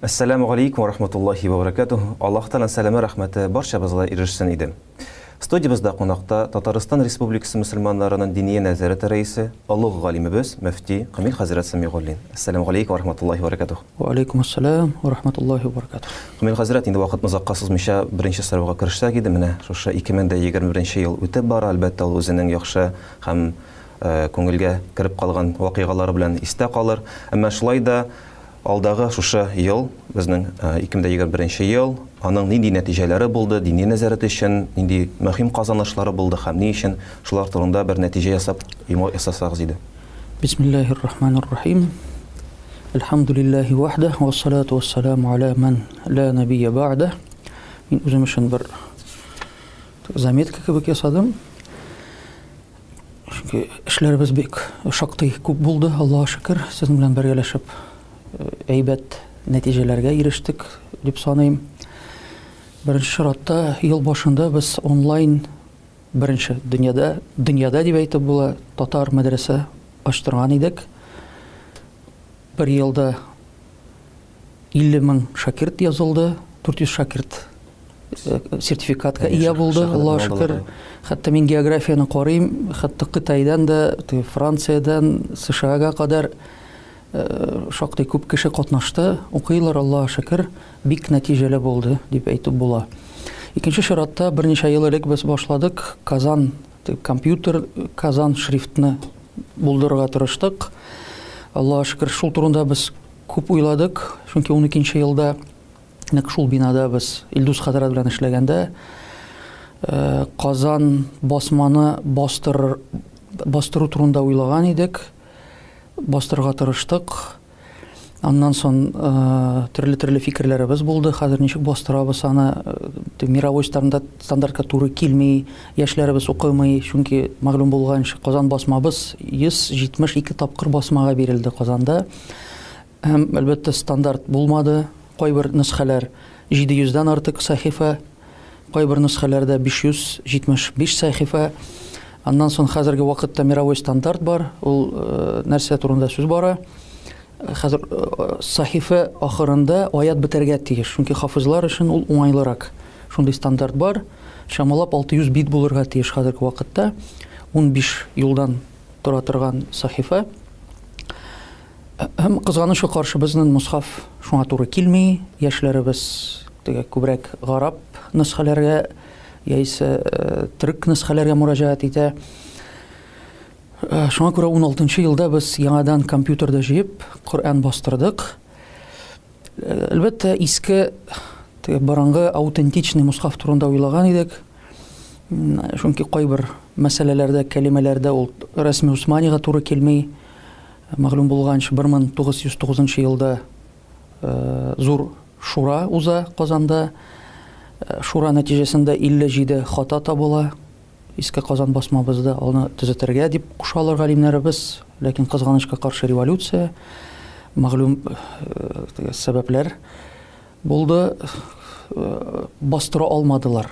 Әссәләмү галәйкүм вә рахматуллаһи вә бәрәкәтүһ. Аллаһ Тәгаләнең сәламе, рәхмәте барчабызга ирешсен иде. Студиябездә кунакта Татарстан Республикасы мөселманнарының Диния нәзарәте рәисе, олуг галимебез, мөфти Камил хәзрәт Сәмигуллин. Әссәләмү галәйкүм вә рахматуллаһи вә бәрәкәтүһ. Вә алейкум ассалам вә рахматуллаһи вә бәрәкәтүһ. Камил хәзрәт, инде вакытны озакка сузмыйча беренче сорауга керешсәк иде. Менә шушы 2021 ел үтеп бара, әлбәттә, ул үзенең яхшы һәм күңелгә кереп калган вакыйгалары белән истә калыр. Әмма шулай да алдагы шушы ел, безнең 2021 ел, аның нинди нәтиҗәләре булды, дини нәзарәт өчен нинди мөһим казанышлары булды һәм ни өчен, шулар турында бер нәтиҗә ясап, йомгак ясасагыз иде. Бисмиллаһир рахманир рахим. Әлхәмдүлилләһи вахдә, вассалату вассаламу аля ман ла набия ба'да. Мин үзем өчен бер заметка кебек ясадым. Чөнки эшләребез бик шактый күп булды, Аллаһка шөкер, сезнең белән бергәләшеп э, әйбәт нәтиҗәләргә ирештек дип саныйм. Беренче чиратта ел башында без онлайн беренче дөньяда, дөньяда дип әйтеп була, татар мәдрәсә ачтырган идек. Бер елда 50 мең шакирт язылды, 400 шакирт э, сертификатка ия булды, Аллаһ шөкер. Хәтта мин географияне карыйм, хәтта Кытайдан да, Франциядән, США-га кадәр э, шактый күп кеше катнашты, укыйлар, Аллаһ шөкер, бик нәтиҗәле булды дип әйтеп була. Икенче чиратта берничә ел элек без башладык Казан компьютер Казан шрифтны булдырырга тырыштык. Аллаһ шөкер, шул турында без күп уйладык, чөнки 12 елда нәкъ шул бинада без Илдус хәзрәт белән эшләгәндә э, Казан басманы бастыр бастыру турында уйлаган идек. Бастырырга тырыштык. Аннан соң төрле-төрле фикерләребез булды. Хәзер ничек бастырабыз аны? Мировой стандарт, стандартка туры килми, яшьләребез укымый, чөнки мәгълүм булганча, Казан басмабыз 172 тапкыр басмага бирелде Казанда. Һәм, әлбәттә, стандарт булмады. Кайбер нөсхәләр 700 дән артык сәхифә, кайбер нөсхәләрдә 575 сәхифә. Аннан соң хәзерге вакытта мировой стандарт бар. Ул нәрсә турында сүз бара? Хәзер сахифә ахырында аят бетәргә тиеш, чөнки хафизлар өчен ул уңайлырак. Шундый стандарт бар. Чамалап 600 бит булырга тиеш хәзерге вакытта. 15 юлдан тора торган сахифә. Һәм кызганычка каршы безнең мусхаф шуңа туры килми. Яшьләребез теге күбрәк гарәп нөсхәләргә яисә төрек нөсхәләргә мөрәҗәгать итә. Э, шуңа күрә 16 елда без яңадан компьютерда җыеп Коръән бастырдык. Э, әлбәттә, иске теге борынгы аутентичный мусхаф турында уйлаган идек. Чөнки кайбер мәсьәләләрдә, кәлимәләрдә ул рәсми Усманига туры килми. Мәгълүм булганча, 1909 елда э, зур шура уза Казанда. Шура нәтиҗәсендә 57 хата табыла. Иске Казан басмабызда аны төзәтергә дип кушалар галимнәребез, ләкин кызганычка каршы революция, мәгълүм э, сәбәпләр булды, э, бастыра алмадылар.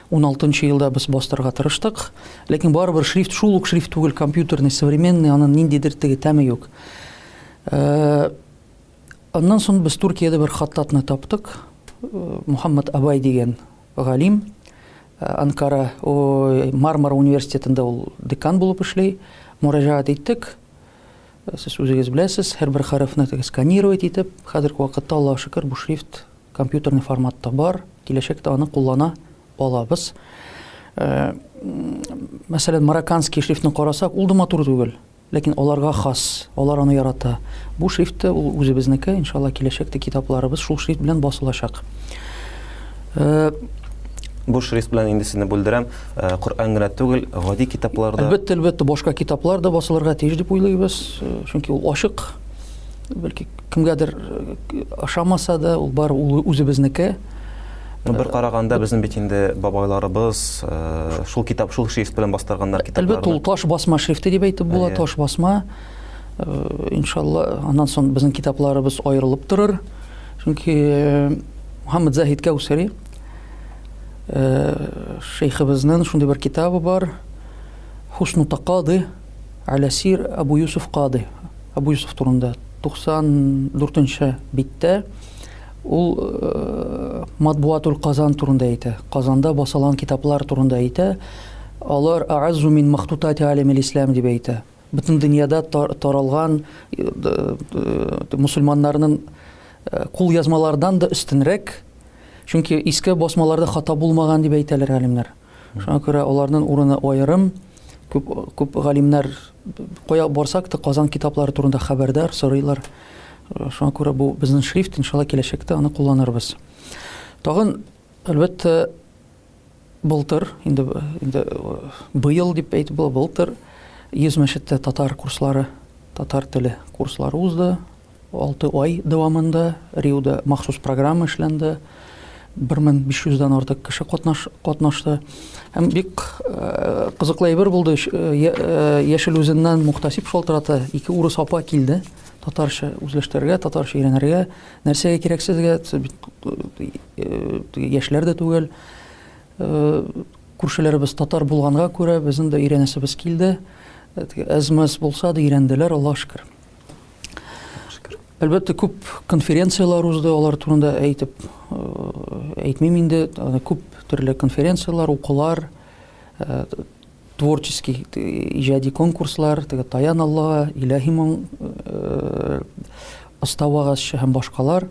16 елда без бастырырга тырыштык, ләкин барыбер шрифт шул ук шрифт түгел, компьютерный, современный, аның ниндидер теге тәме юк. Э, аннан соң без Төркиядә бер хаттатны таптык, Мухаммад Абай дигән галим, Анкара, ой, Мармара университетында ул декан булып эшли. Мөрәҗәгать иттек. Сез үзегез беләсез, һәрбер хәрефне теге сканировать итеп, хәзерге вакытта, Аллаһ шөкер, бу шрифт компьютерный форматта бар. Киләчәктә аны куллана алабыз. Мәсәлән, марокканский шрифтны карасак, ул да матур түгел. Ләкин аларга хас, алар аны ярата. Бу шрифт тә ул үзебезнеке, иншалла, киләчәктә китапларыбыз шул шрифт белән басылачак. Э, Бу шрифт белән инде сезне бүлдерәм, э, Коръән генә түгел, гади китаплар да. Әлбәттә, әлбәттә, башка китаплар да басылырга тиеш дип уйлыйбыз, э, чөнки ул ачык. Бәлки кемгәдер ошамаса да, ул бар ул үзебезнеке. Ну, бер караганда безнең бит инде бабайларыбыз э, шул китап, шул шрифт белән бастырганнар китапларны. Әлбәттә, ул таш басма шрифты дип әйтеп була, таш басма. Э, иншалла, аннан соң безнең китапларыбыз аерылып торыр. Чөнки э, Мухаммад Заһид Кәүсәри шейхыбызның шундый бер китабы бар. Хусну тақады аля сир Абу Юсуф Кады. Абу Юсуф турында 94 нче биттә. Ул э, Матбуатул Казан турында әйтә. Казанда басылган китаплар турында әйтә. Алар а'аззу мин махтутати алемил ислам дип әйтә. Бөтен дөньяда таралган э, э, мусульманнарның кулъязмалардан да өстенрәк. Чөнки иске басмаларда хата булмаган дип әйтәләр галимнәр. Шуңа күрә аларның урыны аерым. Күп, күп галимнәр кая барсак та Казан китаплары турында хәбәрдар, сорыйлар. Шуңа күрә бу безнең шрифт, иншалла, киләчәктә аны кулланырбыз. Тагын, әлбәттә, былтыр, инде, инде быел дип әйтеп була, былтыр 100 мәчеттә татар курслары, татар теле курслары узды. 6 ай дәвамында Риода махсус программа эшләнде. 1500 дән артык кеше катнаш, катнашты. Һәм бик э, кызыклы әйбер булды. Э, э, Яшел Үзәннән мухтасиб шалтырата, ике урыс апа килде татарча үзләштерергә, татарча өйрәнергә. Нәрсәгә кирәк сезгә? Яшьләр дә түгел. Күршеләребез татар булганга күрә, безнең дә өйрәнәсебез килде. Әз-мәз булса да өйрәнделәр, Аллаһ шөкер. Әлбәттә, күп конференцияләр узды, алар турында әйтеп э, әйтмим инде. Күп төрле конференцияләр, укулар, э, творческий иҗади конкурслар, теге Таян Аллага, Илаһи моң, э, оста вагазчы һәм башкалар.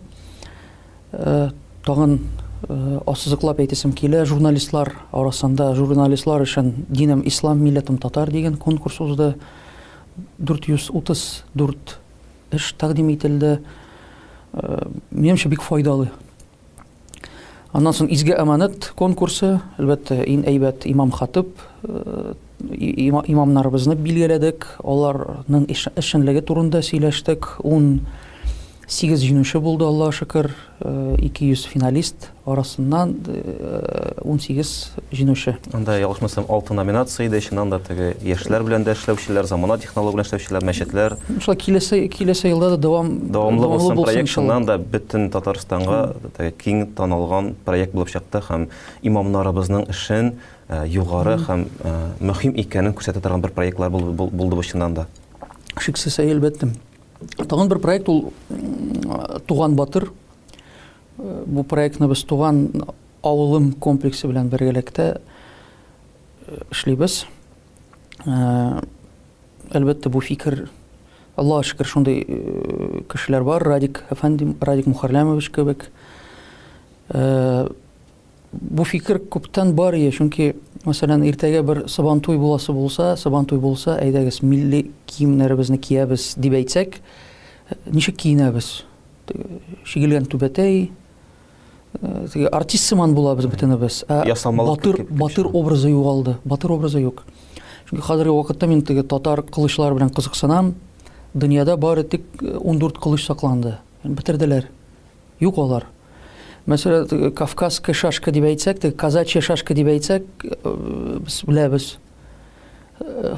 Тагын ассызыклап әйтәсем килә, журналистлар арасында журналистлар өчен Динем ислам, милләтем татар дигән конкурс узды. 434 эш тәкъдим ителде. Э, минемчә, бик файдалы. Аннан соң Изге аманат конкурсы, әлбәттә, иң әйбәт имам хатып, э, имамнарыбызны билгеләдек, аларның эшчәнлеге турында сөйләштек. 18 җиңүче булды, Аллаһ шөкер, 200 э, финалист арасыннан 18 э, җиңүче. Анда, ялгышмасам, 6 номинация иде, чыннан да теге яшьләр белән дә эшләүчеләр, замана технология белән эшләүчеләр, мәчетләр. Шулай киләсе киләсе елда да дәвам дәвамлы булсын проект, чыннан да бөтен Татарстанга теге киң танылган проект булып чыкты һәм имамнарыбызның эшен э, югары һәм э, мөһим икәнен күрсәтә торган бер проектлар булды бу чыннан да. Шиксез, әлбәттә. Тагын бер проект ул Туган батыр. Бу проектны без Туган авылым комплексы белән бергәлектә эшлибез. Әлбәттә, бу фикер Аллаһ шөкер, шундый кешеләр бар, Радик әфәнде, Радик Мухарлямович кебек. Бу фикер күптән бар ие, чөнки, мәсәлән, иртәгә бер Сабантуй буласы булса, Сабантуй булса, әйдәгез, милли киемнәребезне киябез дип әйтсәк, ничек киенәбез? Чигелгән түбәтәй, теге артист сыман булабыз бөтенебез. Ә батыр, батыр образы югалды, батыр образы юк. Чөнки хәзерге вакытта мин теге татар кылычлары белән кызыксынам. Дөньяда бары тик 14 кылыч сакланды. Бетерделәр. Юк алар. Мәсәлән, кавказская шашка дип әйтсәк, теге казачья шашка дип әйтсәк, э, без беләбез. Э,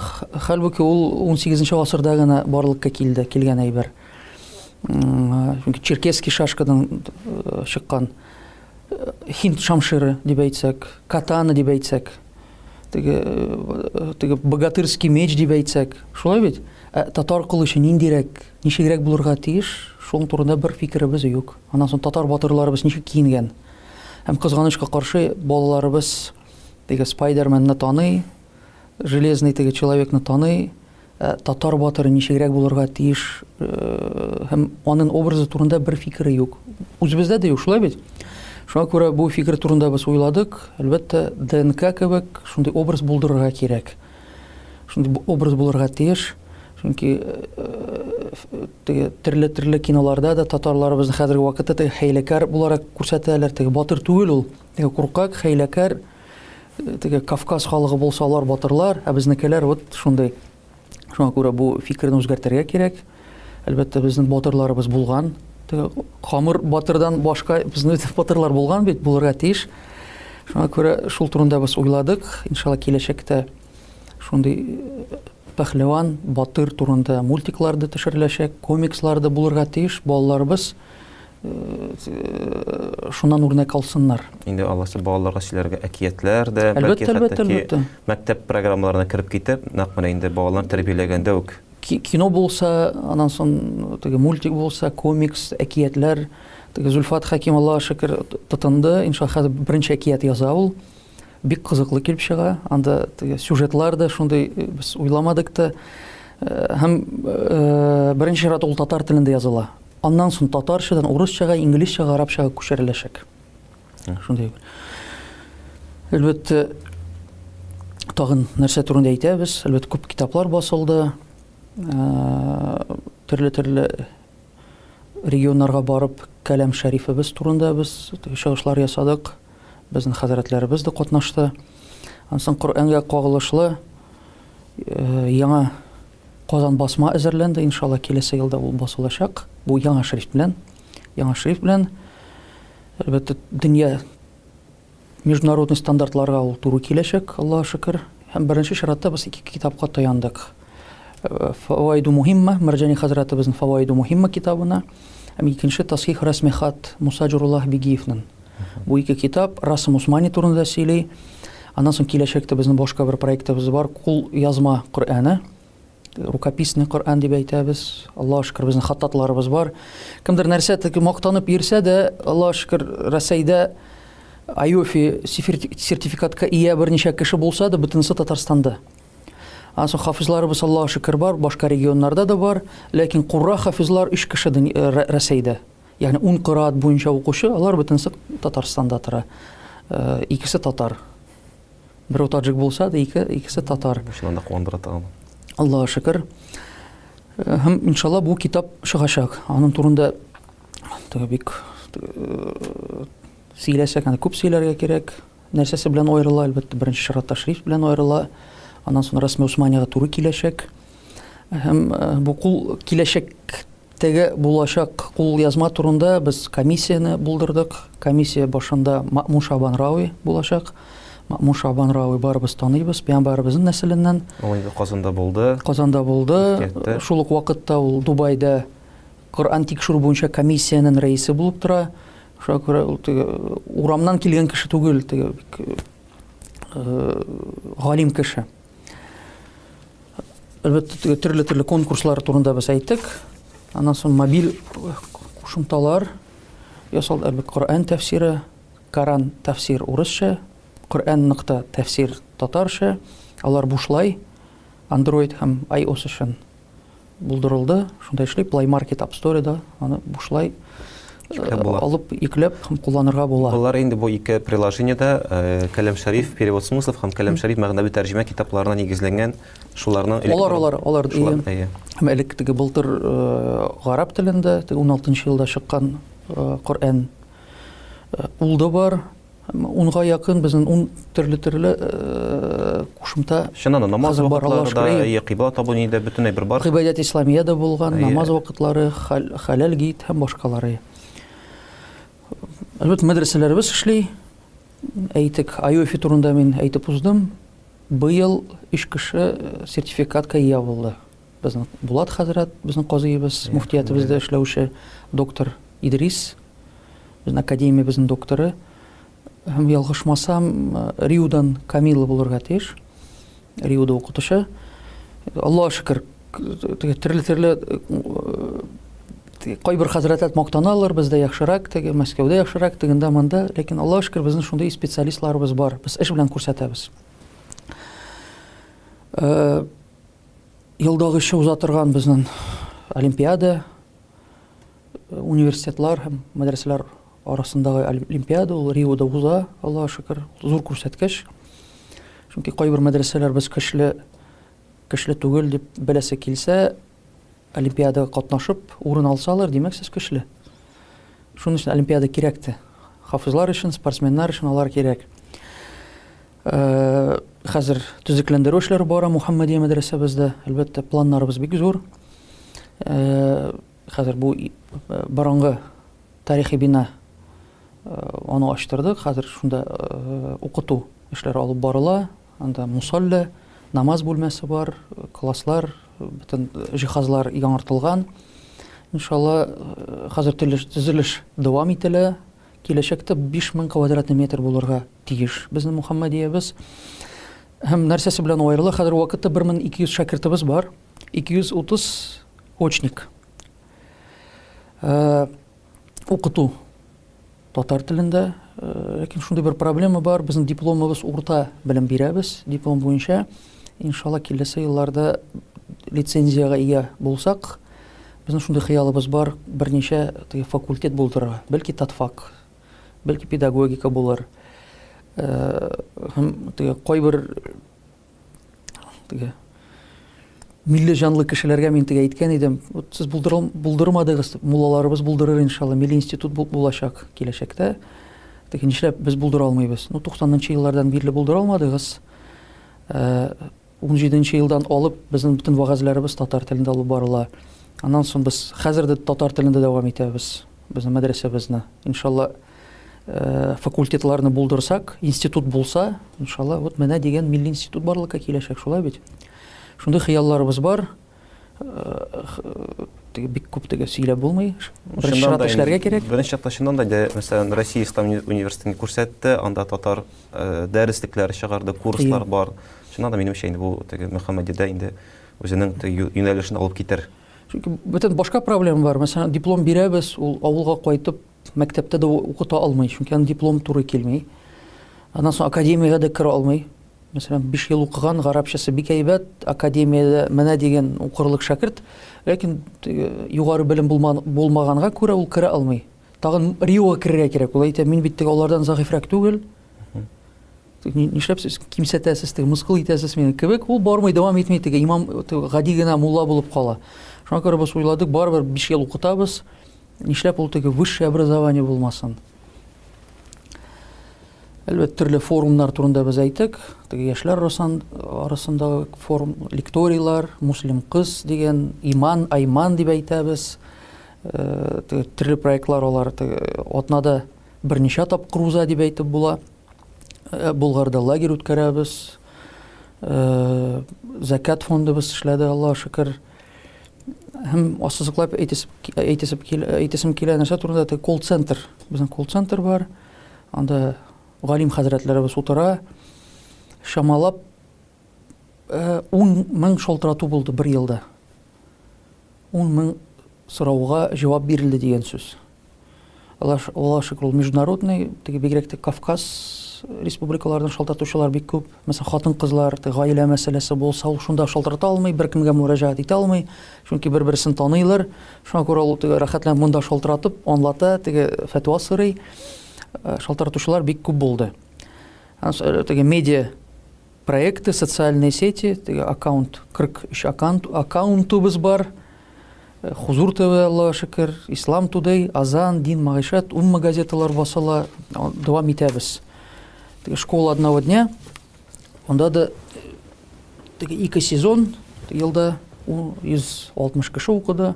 хәлбуки ул 18 гасырда гына барлыкка килде, килгән әйбер. Чөнки черкесский шашкадан э, чыккан. Хинд шамширы дип әйтсәк, катана дип әйтсәк, теге теге богатырский меч дип әйтсәк, шулай бит? Ә татар кылычы ниндирәк, ничегрәк булырга тиеш, шуның турында бер фикеребез юк. Аннан соң татар батырларыбыз ничек киенгән? Һәм кызганычка каршы, балаларыбыз теге Спайдерменны таный, Железный теге человекны таный, ә татар батыры ничегрәк булырга тиеш э, һәм аның образы турында бер фикере юк. Үзебездә дә юк, шулай бит? Шуңа күрә бу фикер турында без уйладык. Әлбәттә, ДНК кебек шундый образ булдырырга кирәк. Шундый образ булырга тиеш. Чөнки э, теге төрле-төрле киноларда да татарларыбызны хәзерге вакытта теге хәйләкәр буларак күрсәтәләр. Теге батыр түгел ул. Теге куркак, хәйләкәр, э, теге Кавказ халыгы булса алар батырлар, ә безнекеләр вот шундый. Шуңа күрә бу фикерне үзгәртергә кирәк. Әлбәттә, безнең батырларыбыз булган. Теге Камыр батырдан башка безнең батырлар булган бит, булырга тиеш. Шуңа күрә шул турында без уйладык. Иншалла, киләчәктә шундый э, пәһлеван, батыр турында мультиклар да төшереләчәк, комикслар да булырга тиеш. Балаларыбыз э, шуннан үрнәк алсыннар. Инде аласы балаларга сөйләргә әкиятләр дә, бәлки хәтта ки мәктәп программаларына кереп китеп, нәкъ менә инде балаларны тәрбияләгәндә үк кино булса, аннан соң теге мультик булса, комикс, әкиятләр. Теге Зульфат Хәким, Аллаһ шөкер, тотынды. Иншалла, хәзер беренче әкият яза ул. Бик кызыклы килеп чыга. Анда теге сюжетлар да шундый э, без уйламадык та. Э, һәм э, беренче чиратта ул татар телендә языла. Аннан соң татарчадан урысчага, инглизчага, арабчага күчереләчәк. Шундый. Әлбәттә, тагын нәрсә турында әйтәбез? Әлбәттә, күп китаплар басылды. Төрле-төрле регионнарга барып, Кәлам Шәрифебез турында без чыгышлар ясадык. Безнең хәзрәтләребез дә катнашты. Аннан соң Коръәнгә кагылышлы яңа Казан басма әзерләнде, иншалла, киләсе елда ул басылачак. Бу яңа шрифт белән. Яңа шрифт белән. Әлбәттә, дөнья международный стандартларга ул туры киләчәк, Аллаһ шөкер. Һәм беренче чиратта без ике китапка таяндык. Э, Фавайду мухимма, Марҗани хәзрәтебезнең Фавайду мухимма китабына һәм икенче Тасхих Расмихат Муса Җуруллаһ Бигиевның. Бу ике китап Расым Усмани турында сөйли. Аннан соң киләчәктә безнең башка бер проектыбыз бар, кул язма Коръәне. Рукописный Коръән дип әйтәбез. Аллаһ шөкер, безнең хаттатларыбыз бар. Кемдер нәрсә теге мактанып йөрсә дә, Аллаһ шөкер, Рәсәйдә АЙОФИ сертификатка ия берничә кеше булса да, бөтенесе Татарстанда. Аннан соң хафизларыбыз Аллаһ шөкер бар, башка регионнарда да бар, ләкин курра хафизлар өч кеше э, Рәсәйдә. Ягъни ун кыраат буенча укучы, алар бөтенесе Татарстанда тора. Э, икесе татар. Берәү таджик булса да, ике, икесе татар. Бу чыннан да куандыра тагын. Аллаһ шөкер. Э, һәм иншалла бу китап чыгачак. Аның турында теге бик э, сөйләсәк, аны күп сөйләргә кирәк. Нәрсәсе белән аерыла, әлбәттә, беренче чиратта шрифт белән аерыла. Аннан соң Рәсми Усманиягә туры киләчәк. Һәм э, бу кул киләчәк Теге булачак кулъязма турында без комиссияне булдырдык. Комиссия башында Маъмун Шабан Рауи булачак. Маъмун Шабан Рауи барыбыз таныйбыз, пәйгамбәребезнең нәселеннән. Ул инде Казанда булды. Казанда булды. Мөфтияттә. Шул ук вакытта ул Дубайда Коръән тикшерү буенча комиссиянең рәисе булып тора. Шуңа күрә ул теге урамнан килгән кеше түгел, теге бик галим кеше. Әлбәттә, төрле-төрле конкурслар турында без әйттек. Аннан соң мобиль кушымталар ясалды. Әлбәттә, Коръән тәфсире, Коран тәфсир урысча, Коръән нокта тәфсир татарча. Алар бушлай Android һәм iOS өчен булдырылды. Шунда эшли Play Market App Store-да аны бушлай Йөкләп була. алып йөкләп һәм кулланырга була. Болар инде бу ике приложениедә э, Кәлам Шәриф перевод смыслов һәм Кәлам Шәриф мәгънәви тәрҗемә китапларына нигезләнгән шуларның Алар, алар, алар, шулар, әйе. әйе. Һәм элек теге былтыр э, гарәп телендә, теге 16 елда чыккан э, Коръән э, ул да бар. Унга якын безнең ун төрле-төрле э, кушымта. Чыннан да намаз Хәзер бар, вакытлары да, Аллаһ әйе, кыйбла табу ни дә бөтен әйбер бар. Гыйбадәт исламия дә булган, Әйе. намаз вакытлары, хәл, хәләл гид һәм башкалары. Әлбәттә, мәдрәсәләребез эшли. Әйтик, АЮФИ турында мин әйтеп уздым. Быел өч кеше э, сертификатка ия булды. Безнең Булат хәзрәт, безнең казыебыз, мөфтиятебездә эшләүче доктор Идрис, безнең академиябезнең докторы. Һәм ялгышмасам, Риудан Камила булырга тиеш. Риуда укытучы. Аллаһ шөкер, төрле-төрле кайбер хәзрәтләр мактаналар, бездә яхшырак, теге Мәскәүдә яхшырак, тегендә монда, ләкин Аллаһ шөкер, безнең шундый специалистларыбыз бар. Без эш белән күрсәтәбез. Елдагыча уза торган безнең олимпиада, университетлар һәм мәдрәсәләр арасындагы олимпиада ул Риода уза, Аллаһ шөкер, зур күрсәткеч. Чөнки кайбер мәдрәсәләр без көчле, көчле түгел дип беләсе килсә, олимпиадага катнашып урын алсалар, димәк, сез көчле. Шуның өчен олимпиада кирәк тә. Хафизлар өчен, спортсменнар өчен алар кирәк. Э, хәзер төзекләндерү эшләре бара Мухаммадия мәдрәсәбездә. Әлбәттә, планнарыбыз бик зур. Э, хәзер бу э, борынгы тарихи бина аны ачтырдык. Хәзер шунда укыту эшләре алып барыла. Анда мусалла, намаз бүлмәсе бар, класслар, бөтен җиһазлар яңартылган. Иншалла, хәзер төзелеш дәвам ителә. Киләчәктә 5000 квадратный метр булырга тиеш безнең Мухаммадиябез. Һәм нәрсәсе белән аерыла? Хәзер вакытта 1200 шәкертебез бар. 230 очник. Э, Укыту татар телендә. Ләкин шундый бер проблема бар, безнең дипломыбыз урта белем бирәбез, диплом буенча. Иншалла, киләсе елларда лицензиягә ия булсак, безнең шундый хыялыбыз бар, берничә теге факультет булдырырга. Бәлки татфак, бәлки педагогика булыр. Һәм теге кайбер теге милли җанлы кешеләргә мин теге әйткән идем, вот сез булдырмадыгыз, муллаларыбыз булдырыр иншалла, милли институт булачак киләчәктә. Теге нишләп без булдыра алмыйбыз? Ну, 90-нчы еллардан бирле булдыра алмадыгыз. 17 э, елдан алып безнең бөтен вәгазьләребез татар телендә алып барыла. Аннан соң без хәзер дә татар телендә дәвам итәбез безнең мәдрәсәбезне. Иншалла, Э, факультетларны булдырсак, институт булса, иншалла, вот менә дигән милли институт барлыкка киләчәк, шулай бит? Шундый хыялларыбыз бар. Э, теге бик күп теге сөйләп булмый. Беренче чиратта эшләргә кирәк. Беренче чиратта чыннан да, мәсәлән, Россия ислам университетын күрсәтте, анда татар э, дәреслекләре чыгарды, курслар бар. Чыннан да, минемчә, инде бу теге Мөхәммәдиядә инде үзенең юнәлешен алып китер. Чөнки бөтен башка проблема бар. Мәсәлән, диплом бирәбез, ул авылга кайтып Мәктәптә дә укыта алмый, чөнки аның диплом туры килми. Аннан соң академиягә дә керә алмый. Мәсәлән, 5 ел укыган, гарәпчәсе бик әйбәт, академиядә менә дигән укырлык шәкерт, ләкин югары белем булмаганга күрә ул керә алмый. Тагын РИОга керергә кирәк. Ул әйтә, мин бит теге алардан зәгыйфьрәк түгел. Нишләп сез кимсетәсез, теге мыскыл итәсез мине кебек, ул бармый, дәвам итми, теге имам гади генә мулла булып кала. Шуңа күрә без уйладык, барыбер 5 ел укытабыз. Нишләп ул теге высшее образование булмасын? Әлбәттә, төрле форумнар турында без әйттек. Теге яшьләр арасындагы форум, лекторийлар, муслим кыз дигән, иман, айман дип әйтәбез. Э, теге төрле проектлар алар теге атнада берничә тапкыр уза дип әйтеп була. Э, Булгарда лагерь үткәрәбез. Э, Зәкят фондыбыз эшләде, Аллаһ шөкер. Һәм ассызыклап әйтесем килә, әйтесем килә нәрсә турында, теге колл-центр. Безнең колл-центр бар. Анда галим хәзрәтләребез утыра. Чамалап 10 э, мең шалтырату булды бер елда. 10 мең сорауга җавап бирелде дигән сүз. Аллаһ шөкер, ул международный, теге бигрәк тә Кавказ республикалардан шалтыратучылар бик күп. Мәсәлән, хатын-кызлар, теге гаилә мәсьәләсе булса, ул шунда шалтырата алмый, беркемгә мөрәҗәгать итә алмый, чөнки бер-берсен таныйлар. Шуңа күрә ул теге рәхәтләнеп монда шалтыратып, аңлата, теге фәтва сорый. Э, шалтыратучылар бик күп булды. Э, теге медиа проекты, социальные сети, теге аккаунт, 43 аккаунт, аккаунтыбыз бар. Э, Хузур ТВ, Аллаһ шөкер, Ислам Тудей, Азан, Дин, Мәгыйшәт, Умма газеталар басыла, дәвам итәбез. Теге школа одного дня, онда да э, теге ике сезон елда 160 кеше укыды.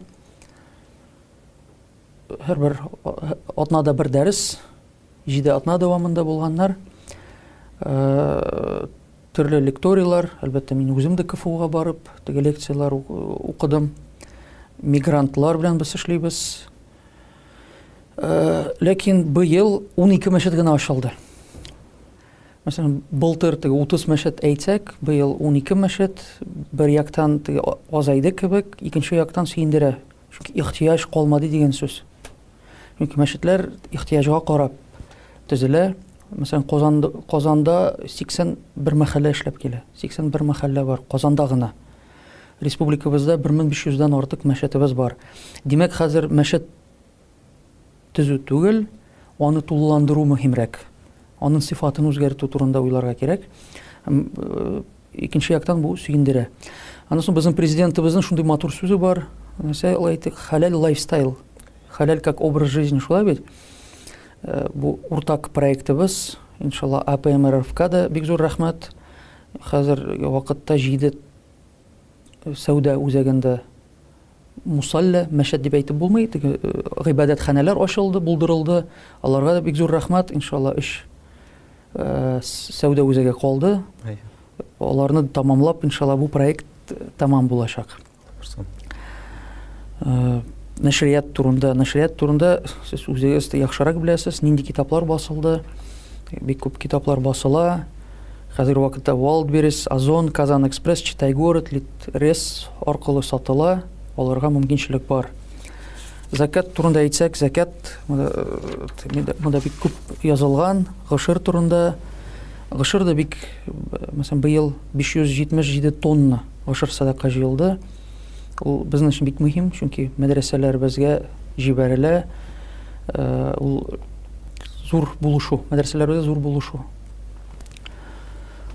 Һәрбер атнада бер дәрес, Җиде атна дәвамында булганнар. Э, төрле лекторийлар, әлбәттә, мин үзем дә КФУга барып, теге лекцияләр укыдым. Мигрантлар белән без эшлибез. Э, ләкин быел 12 мәчет генә ачылды. Мәсәлән, былтыр теге 30 мәчет әйтсәк, быел 12 мәчет бер яктан теге азайды кебек, икенче яктан сөендерә. Чөнки ихтыяҗ калмады дигән сүз. Чөнки мәчетләр ихтыяҗга карап төзелә. Мәсәлән, Казанда, Казанда 81 мәхәллә эшләп килә. 81 мәхәллә бар Казанда гына. Республикабызда 1500 дән артык мәчетебез бар. Димәк, хәзер мәчет төзү түгел, аны тулыландыру мөһимрәк. Аның сыйфатын үзгәртү турында уйларга кирәк. Э, икенче яктан бу сөендерә. Аннан соң безнең президентыбызның шундый матур сүзе бар. Нәрсә ул әйтте? Хәләл лайфстайл. Хәләл как образ жизни, шулай бит? Э, бу уртак проектыбыз. Иншалла, АПМРФка да бик зур рәхмәт. Хәзер вакытта җиде сәүдә үзәгендә мусалля, мәчет дип әйтеп булмый, теге э, гыйбадәтханәләр ачылды, булдырылды. Аларга да бик зур рәхмәт. Иншалла, өч э, сәүдә үзәге калды. Аларны тамамлап, иншалла, бу проект тамам булачак. Э, нәшрият турында, нәшрият турында сез үзегез дә яхшырак беләсез, нинди китаплар басылды. Бик күп китаплар басыла. Хәзерге вакытта Wildberries, Озон, Казан Экспресс, Читай город, Литрес аркылы сатыла. Алырга мөмкинчелек бар. Закат турында әйтсәк, закат монда бик күп язылган, гошер турында. Гошер да бик, мәсәлән, быел 577 тонна гошер садака җыелды. Ул безнең өчен бик мөһим, чөнки мәдрәсәләребезгә җибәрелә. Ул зур булышу, мәдрәсәләребезгә зур булышу.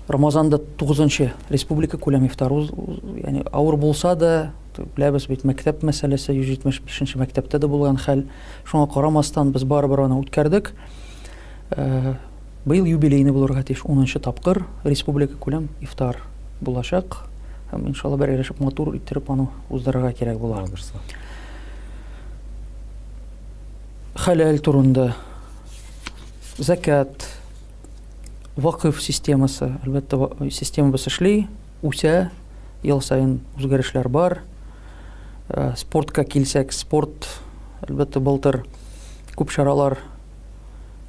Рамазанда 9 республика күләм ифтар, ягъни авыр булса да, беләбез бит, мәктәп мәсьәләсе 175 нче мәктәптә дә булган хәл. Шуңа карамастан без барыбер аны үткәрдек. Быел юбилейный булырга тиеш, 10 тапкыр республика күләм ифтар булачак. Һәм иншалла бергәләшеп матур иттереп аны уздырырга кирәк була. Хәләл турында, закат, вакыф системасы, әлбәттә, системабыз эшли, үсә, ел саен үзгәрешләр бар. Э, спортка килсәк, спорт, әлбәттә, былтыр күп чаралар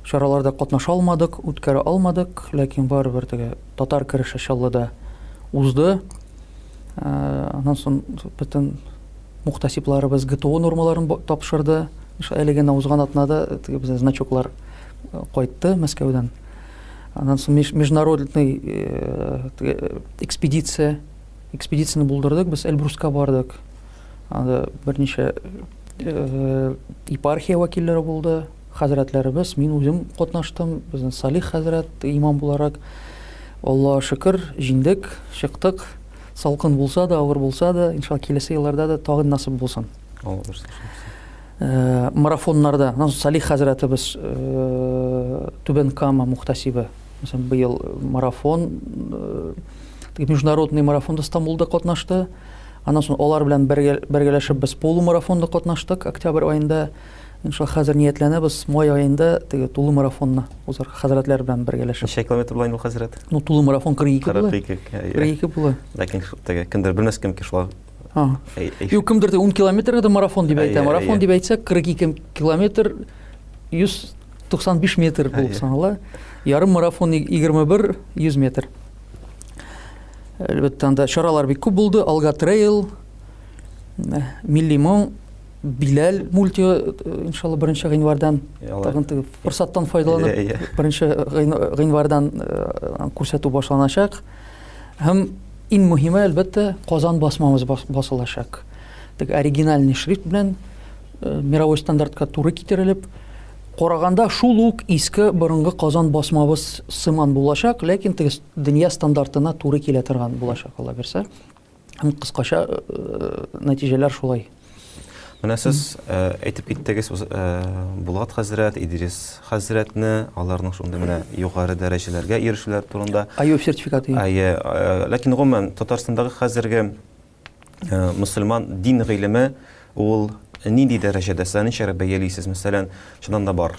чараларда катнаша алмадык, үткәрә алмадык, ләкин барыбер теге татар көрәше Чаллыда узды. Э, аннан соң бөтен мухтасипларыбыз ГТО нормаларын тапшырды. Әле генә узган атнада теге безнең значоклар э, кайтты Мәскәүдән. Аннан соң международный э, экспедиция, экспедицияне булдырдык, без Эльбруска бардык. Анда берничә э, епархия вәкилләре булды, хәзрәтләребез, мин үзем катнаштым, безнең Салих хәзрәт имам буларак. Аллаһ шөкер, җиңдек, чыктык. Салкын булса да, авыр булса да, иншалла киләсе елларда да тагын насып булсын. Алла бирсен. Э, марафоннарда, аннан Салих хәзрәтебез э, Түбән Кама мухтасибы, мәсәлән, быел марафон, э, международный марафонда Стамбулда катнашты. Аннан соң алар белән бергәләшеп без полумарафонда катнаштык октябрь аенда. Иншалла хәзер ниятләнәбез май аенда теге тулы марафонны узарга хәзрәтләр белән бергәләшеп. Ничә километр була инде ул хәзрәт? Ну, тулы марафон 42 була. 42. 42 була. Ләкин теге кемдер белмәс кем ки шулай. Юк, кемдер 10 километрга да марафон дип әйтә. Марафон дип әйтсәк, 42 километр 195 метр булып санала. Ярым марафон 21 100 метр. Әлбәттә, анда чаралар бик күп булды. Алга трейл, Милли моң, Биләл мульти, иншалла, беренче гыйнвардан тагын теге форсаттан файдаланып, беренче гыйнвардан күрсәтү башланачак. Һәм иң мөһиме, әлбәттә, Казан басмабыз басылачак. Теге оригинальный шрифт белән мировой стандартка туры китерелеп, караганда шул ук иске борынгы Казан басмабыз сыман булачак, ләкин теге дөнья стандартына туры килә торган булачак, Алла бирсә. Һәм кыскача э, нәтиҗәләр шулай. Менә сез э, әйтеп киттегез э, Булат хәзрәт, Идрис хәзрәтне, аларның шундый менә югары дәрәҗәләргә ирешүләр турында. АЮФ сертификаты. Әйе, ләкин гомумән Татарстандагы хәзерге мөселман дин гыйлеме ул нинди дәрәҗәдә, сез ничәрәк бәялисез? Мәсәлән, чыннан да бар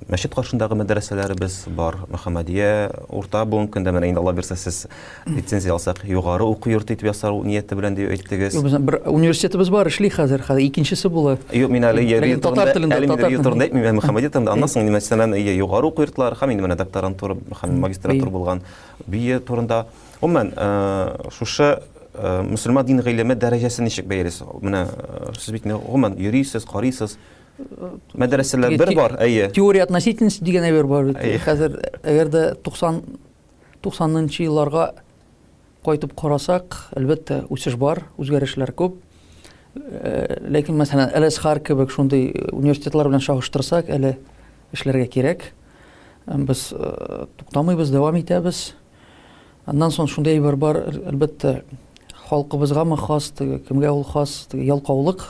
мәчет каршындагы мәдрәсәләребез бар, Мөхәммәдия урта бүгенге көндә менә инде Алла бирсә сез лицензия алсак, югары уку йорты итеп ясау нияте белән дип әйттегез. Юк, безнең бер университетыбыз бар, эшли хәзер, хәзер икенчесе була. Юк, мин әле татар телендә, татар телендә әйтмим, Мөхәммәдия турында, аннан соң мәсәлән, югары уку йортлары һәм инде менә докторантура һәм магистратура булган бие турында. Гомумән, шушы мөселман дин гыйлеме дәрәҗәсен ничек бәялисез? Менә сез бит гомумән йөрисез, карыйсыз. Мәдрәсәләр бер бар, әйе. Теория относительности дигән әйбер бар бит. Хәзер әгәр дә 90 90 елларга кайтып карасак, әлбәттә, үсеш бар, үзгәрешләр күп. Ләкин, мәсәлән, Әл-Әзһар кебек шундый университетлар белән чагыштырсак, әле эшләргә кирәк. Без туктамыйбыз, дәвам итәбез. Аннан соң шундый әйбер бар, әлбәттә, халкыбызгамы хас, теге кемгә ул хас, теге ялкаулык.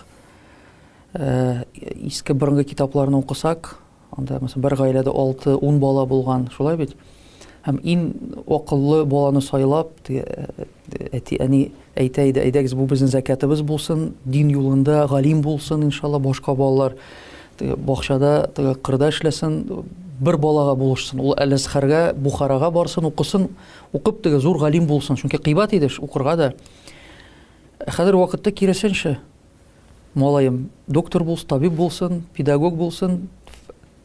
Э, иске борынгы китапларны укысак, анда мәсәлән бер гаиләдә 6-10 бала булган, шулай бит? Һәм иң акыллы баланы сайлап, теге э, әти әни әйтә иде, әйдәгез бу безнең зәкятыбыз булсын, дин юлында галим булсын, иншалла, башка балалар теге бакчада, теге кырда эшләсен, бер балага булышсын. Ул Әл-Әзһәргә, Бухарага барсын, укысын, укып теге зур галим булсын. Чөнки кыйбат иде укырга да. Ә хәзер вакытта киресенчә. Малаем доктор булсын, табиб булсын, педагог булсын,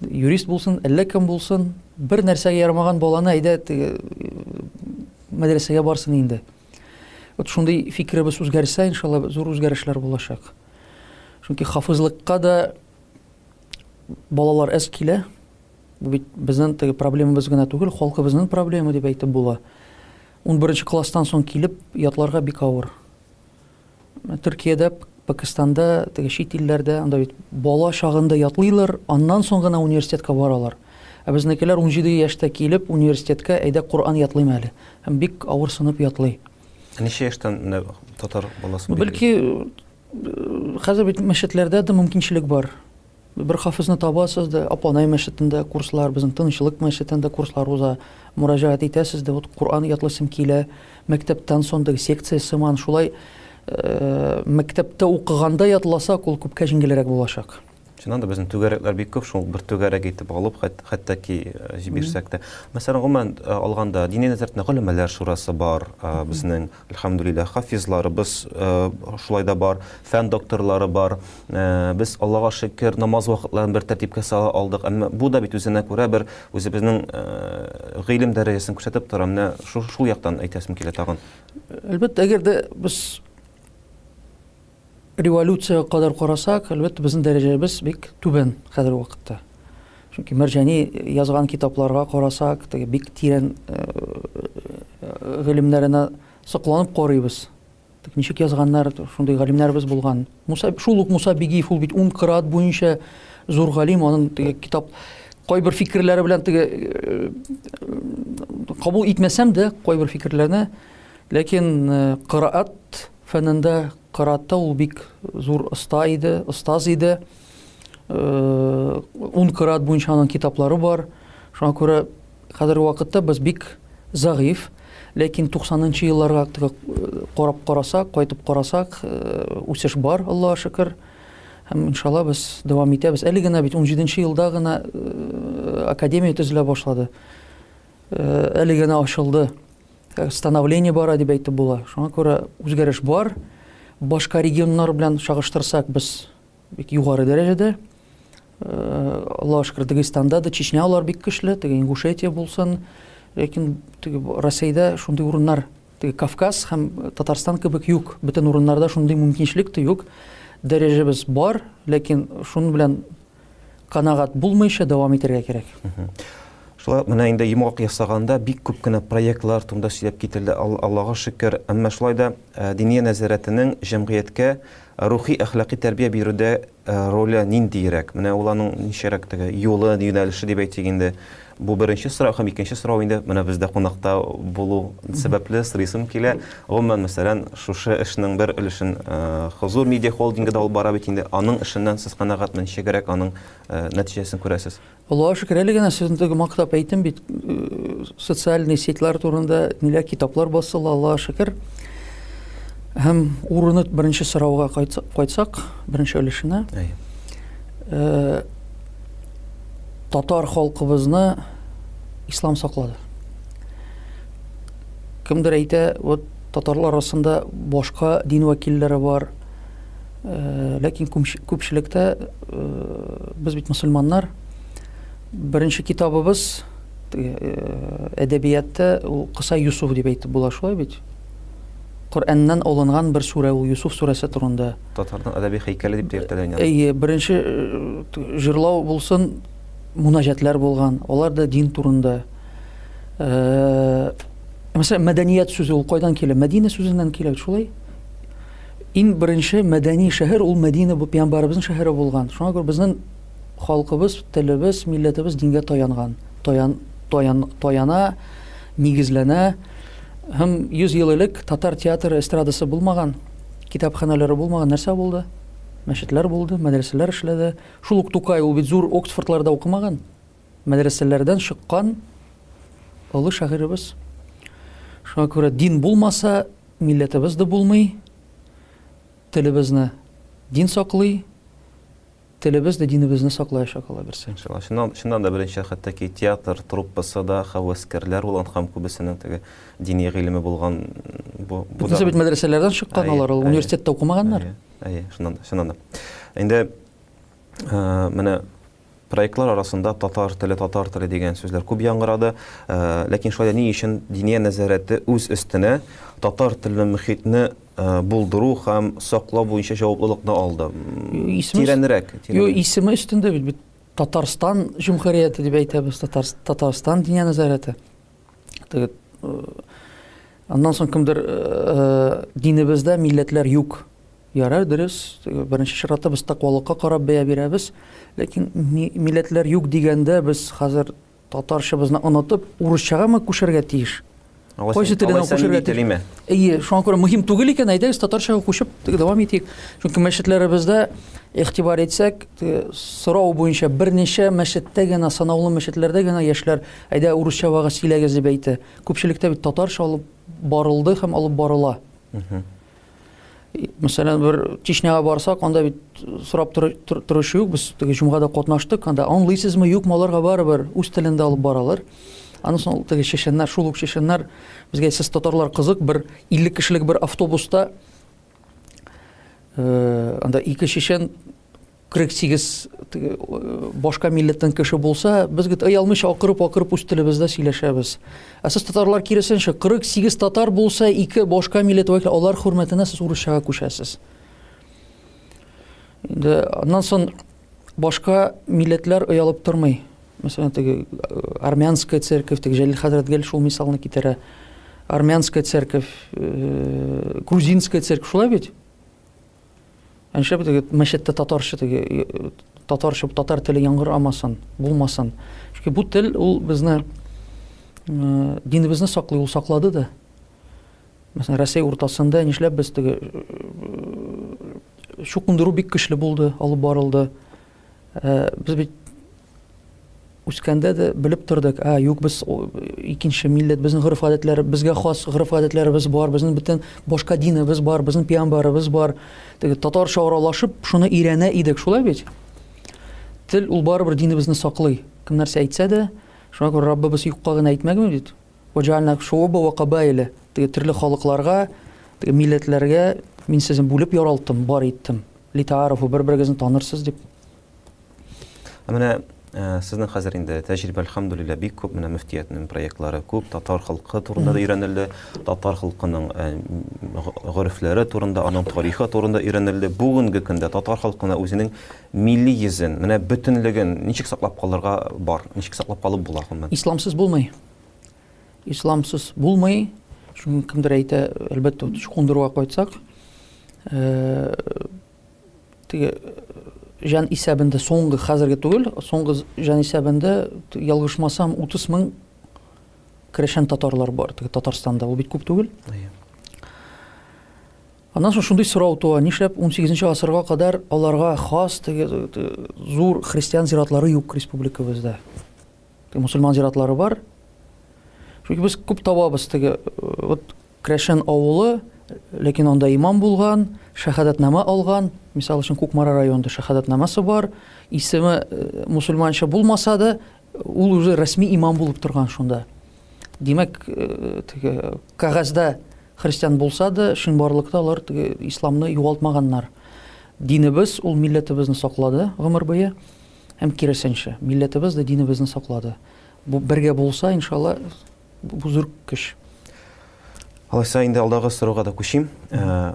юрист булсын, әллә кем булсын, бер нәрсәгә ярамаган баланы әйдә теге мәдрәсәгә барсын инде. Вот шундый фикеребез үзгәрсә, иншалла, зур үзгәрешләр булачак. Чөнки хафизлыкка да балалар әз килә. Бу бит безнең теге проблемабыз гына түгел, халкыбызның проблемы дип әйтеп була. 11 класстан соң килеп ятларга бик авыр. Төркиядә, Пакистанда, теге чит илләрдә анда бит бала чагында ятлыйлар, аннан соң гына университетка баралар. Ә безнекеләр 17 яшьтә килеп университетка, әйдә Коръән ятлыйм әле. Һәм бик авырсынып ятлый. Ә ничә яшьтән менә татар баласын Бәлки хәзер бит мәчетләрдә дә мөмкинчелек бар. Бер хафизны табасыз да, Апанай мәчетендә курслар, безнең Тынычлык мәчетендә курслар уза. Мөрәҗәгать итәсез дә, вот Коръән ятлыйсым килә, мәктәптән соң теге секция сыман шулай э, мәктәптә укыганда ятласак, ул күпкә җиңелрәк булачак. Чыннан да безнең түгәрәкләр бик күп, шул бер түгәрәк итеп алып, хәтта ки э, җибәрсәк тә. Мәсәлән, гомумән э, алганда, Дини нәзарәтнең голәмәләр шурасы бар, э, безнең, әлхәмдүлилләһ, хафизларыбыз шулай да бар, фән докторлары бар. Без, Аллага шөкер, намаз вакытларын бер тәртипкә сала алдык. Әмма бу да бит үзенә күрә бер үзебезнең гыйлем дәрәҗәсен күрсәтеп тора. Менә шул, шул яктан әйтәсем килә тагын. Әлбәттә, әгәр дә без Революциягә кадәр карасак, әлбәттә, безнең дәрәҗәбез бик түбән хәзерге вакытта. Чөнки Мәрҗани язган китапларга карасак, теге бик тирән э, э, гыйлемнәренә сокланып карыйбыз. Тик ничек язганнар, шундый галимнәребез булган. Муса, шул ук Муса Бигиев, ул бит ун кыраат буенча зур галим, аның теге китап кайбер фикерләре белән теге э, кабул итмәсәм дә кайбер фикерләрне, ләкин кыраат Фәнендә, кыраатта ул бик зур оста иде, остаз иде. Ун кыраат буенча аның китаплары бар. Шуңа күрә хәзерге вакытта без бик зәгыйфь. Ләкин 90 нчы елларга карап карасак, кайтып карасак, үсеш бар, Аллаһка шөкер. Һәм иншалла без дәвам итәбез. Әле генә бит 17 нче елда гына академия төзелә башлады. Әле генә ачылды. Становление бара дип әйтеп була. Шуңа күрә үзгәреш бар. Башка регионнар белән чагыштырсак, без бик югары дәрәҗәдә. Э, Аллаһ шөкер, Дагестанда да, Чечня алар бик көчле, теге Ингушетия булсын. Ләкин теге Россиядә шундый урыннар, теге Кавказ һәм Татарстан кебек юк. Бөтен урыннарда шундый мөмкинчелек тә юк. Дәрәҗәбез бар, ләкин шуның белән канәгать булмыйча дәвам итәргә кирәк. Шулай менә инде йомгак ясаганда бик күп кенә проектлар турында сөйләп кителде, Аллага шөкер. Әмма шулай да э, Диния нәзарәтенең җәмгыятькә рухи әхлакый тәрбия бирүдә э, роле ниндиерәк? Менә ул аның ничәрәк теге юлы, юнәлеше дип әйтик инде. Бу беренче сорау һәм икенче сорау инде менә бездә кунакта булу сәбәпле сорыйсым килә. Гомумән, мәсәлән, шушы эшнең бер өлешен э, Хозур медиа холдингы да алып бара бит инде. Аның эшеннән сез канәгатьме, ничегрәк аның э, нәтиҗәсен күрәсез? Аллаһка шөкер, әле генә сезне теге мактап әйттем бит, э, социальный сетьлар турында ниләр китаплар басыла, Аллаһка шөкер. Һәм урыны беренче сорауга кайтсак, беренче өлешенә. Әйе. Татар халкыбызны ислам саклады. Кемдер әйтә, вот татарлар арасында башка дин вәкилләре бар. Э, ләкин күпчелектә э, без бит мөселманнар. Беренче китабыбыз э, әдәбиятта ул Кыса Юсуф дип әйтеп була шулай бит. Коръәннән алынган бер сүрә ул Юсуф сүрәсе турында. Татарның әдәби һәйкәле дип тә йөртәләр инде. Әйе, беренче җырлау булсын, мунаҗәтләр булган, алар да дин турында. Мәсәлән, мәдәният сүзе ул кайдан килә? Мәдинә сүзеннән килә, шулай. Иң беренче мәдәни шәһәр ул Мәдинә бу пәйгамбәребезнең шәһәре булган. Шуңа күрә безнең халкыбыз, телебез, милләтебез дингә таянган. Таян, таян, таяна, нигезләнә. Һәм 100 ел элек татар театры эстрадасы булмаган, китапханәләре булмаган нәрсә булды? Мәчетләр булды, мәдрәсәләр эшләде. Шул ук Тукай ул бит зур Оксфордларда укымаган. Мәдрәсәләрдән чыккан олы шагыйребез. Шуңа күрә дин булмаса, милләтебез дә булмый. Телебезне дин саклый. Телебез дә динебезне саклаячак, Алла бирсә. Иншалла. Чыннан, чыннан да беренче хәтта ки театр труппасы да һәвәскәрләр булган һәм күбесенең теге дини гыйлеме булган бу бу да. Бөтенесе бит мәдрәсәләрдән чыккан алар, ул университетта укымаганнар. Әйе, әйе, чыннан да, чыннан да. Инде э, менә проектлар арасында татар теле, татар теле дигән сүзләр күп яңгырады. Э, ләкин шулай да ни өчен Диния нәзарәте үз өстенә татар телле мөхитне булдыру һәм саклау буенча җаваплылыкны алды. Тирәнрәк. Юк, исеме өстендә бит, бит Татарстан җөмһүрияте дип әйтәбез, Татарстан Диния нәзарәте. Теге аннан соң кемдер динебездә милләтләр юк. Ярар, дөрес, беренче чиратта без тәкъвалыкка карап бәя бирәбез. Ләкин милләтләр юк дигәндә без хәзер татарчабызны онытып, урысчагамы күчәргә тиеш? Кайсы теленә күчәргә тиеш? Әйе, шуңа күрә мөһим түгел икән, әйдәгез татарчага күчеп дәвам итик. Чөнки мәчетләребездә игътибар итсәк, сорау буенча берничә мәчеттә генә, санаулы мәчетләрдә генә яшьләр, әйдә урысча вәгазь сөйләгез дип әйтә. Күпчелектә бит татарча алып барылды һәм алып барыла. Мәсәлән, бер Чечняга барсак, анда бит сорап торучы юк, без теге җомгада катнаштык, анда аңлыйсызмы, юкмы, аларга барыбер үз телендә алып баралар. Аннан соң теге чеченнәр, шул ук чеченнәр безгә сез татарлар кызык, бер 50 кешелек бер автобуста э, анда ике чечен 48 э, башка милләттән кеше булса, без гет оялмыйча акырып-акырып үз телебездә сөйләшәбез. Ә сез татарлар киресенчә, 48 татар булса, ике башка милләт вәкиле, алар хөрмәтенә сез урысчага күчәсез. Инде аннан соң башка милләтләр оялып тормый. Мәсәлән, теге э, армянская церковь, теге Җәлил хәзрәт гел шул мисалны китерә. Армянская церковь, э, грузинская церковь, шулай бит? Ә нишләп теге мәчеттә татарча теге э, татарча татар теле яңгырамасын, булмасын? Чөнки бу тел ул безне э, динебезне саклый, ул саклады да. Мәсәлән, Россия уртасында нишләп без теге э, чукындыру бик көчле булды, алып барылды. Без бит үскәндә дә белеп тордык, ә юк, без икенче милләт, безнең гореф-гадәтләр, безгә хас гореф-гадәтләребез бар, безнең бөтен башка динебез бар, безнең пиамбарыбыз бар. Теге татарча аралашып, шуны өйрәнә идек, шулай бит? Тел ул барыбер динебезне саклый. Кем нәрсә әйтсә дә, шуңа күрә Раббыбыз юкка гына әйтмәгән бит. Ваҗална шуба ва кабаиля. Теге төрле халыкларга, теге милләтләргә мин сезне бүлеп яралттым, бар иттем. Литаарафу, бер-берегезне танырсыз дип. Ә менә э, сезнең хәзер инде тәҗрибә, әлхәмдүлилләһ, бик күп, менә мөфтиятнең проектлары күп, татар халкы турында да өйрәнелде, татар халкының э, горефләре турында, аның тарихы турында өйрәнелде. Бүгенге көндә татар халкына үзенең милли йөзен, менә бөтенлеген ничек саклап калырга бар, ничек саклап калып була гомумән? Исламсыз булмый. Исламсыз булмый. Чөнки кемдер әйтә, әлбәттә, чукындыруга кайтсак, э, теге җан исәбендә соңгы хәзерге түгел, соңгы җан исәбендә ялгышмасам 30 мең керәшен татарлар бар теге Татарстанда. Ул бит күп түгел. Аннан соң шундый сорау туа, нишләп 18 гасырга кадәр аларга хас теге зур христиан зиратлары юк республикабызда? Мусульман зиратлары бар. Чөнки без күп табабыз теге вот Крәшен авылы, ләкин анда имам булган, шәһадәтнамә алган, мисал өчен Кукмара районында шәһадәтнамәсе бар, исеме э, мусульманча булмаса да, ул уже рәсми имам булып торган шунда. Димәк, э, теге кәгазьдә христиан булса да, чынбарлыкта алар теге исламны югалтмаганнар. Динебез ул милләтебезне саклады гомер буе. Һәм киресенчә, милләтебез дә динебезне саклады. Бу бергә булса, иншалла, бу зур көч. Алайса инде алдагы сорауга да күчим. Э,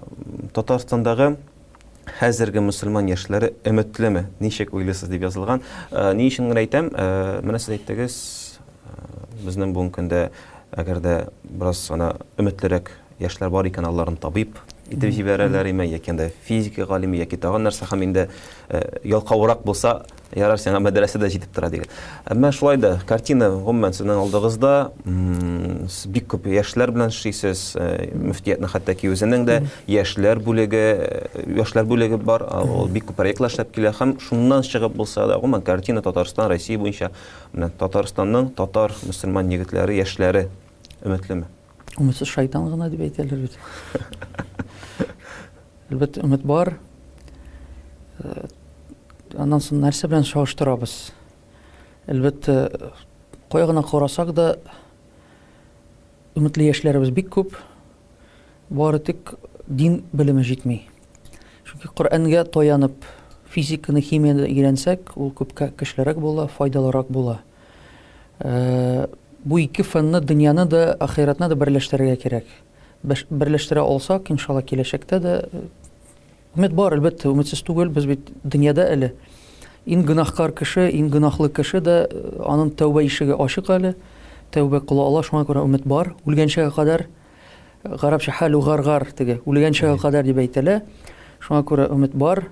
Татарстандагы хәзерге мөселман яшьләре өметлеме? Ничек уйлыйсыз дип язылган. Э, ни өчен генә әйтәм, э, менә сез әйттегез, безнең бүгенге көндә әгәр дә бераз гына өметлерәк яшьләр бар икән, аларны табиб итеп җибәрәләр име, яки анда физика галиме, яки тагын нәрсә, һәм инде э, ялкаурак булса, ярар, сиңа мәдрәсә дә җитеп тора дигән. Әмма шулай да картина гомумән сезнең алдыгызда, бик күп яшьләр белән эшлисез, э, мөфтиятнең хәтта ки үзенең дә яшьләр бүлеге, э, яшьләр бүлеге бар, ул бик күп проектлар эшләп килә һәм шуннан чыгып булса да, гомумән картина Татарстан, Россия буенча менә Татарстанның татар мөселман егетләре, яшьләре өметлеме? Өметсез шайтан гына дип әйтәләр бит. Әлбәттә, өмет бар. Э, аннан соң нәрсә белән чагыштырабыз? Әлбәттә, кая гына карасак да, өметле яшьләребез бик күп. Бары тик дин белеме җитми. Чөнки Коръәнгә таянып физиканы, химияне өйрәнсәк, ул күпкә көчлерәк була, файдалырак була. Э, бу ике фәнне дөньяны да, ахирәтне дә берләштерергә кирәк. Берләштерә алсак, иншалла, киләчәктә дә өмет бар, әлбәттә, өметсез түгел, без бит дөньяда әле. Иң гөнаһкар кеше, иң гөнаһлы кеше дә аның тәүбә ишеге ачык әле. Тәүбә кыла ала, шуңа күрә өмет бар. Үлгәнчегә кадәр, гарәпчә хәлү гаргар теге, үлгәнчегә кадәр дип әйтелә. Шуңа күрә өмет бар.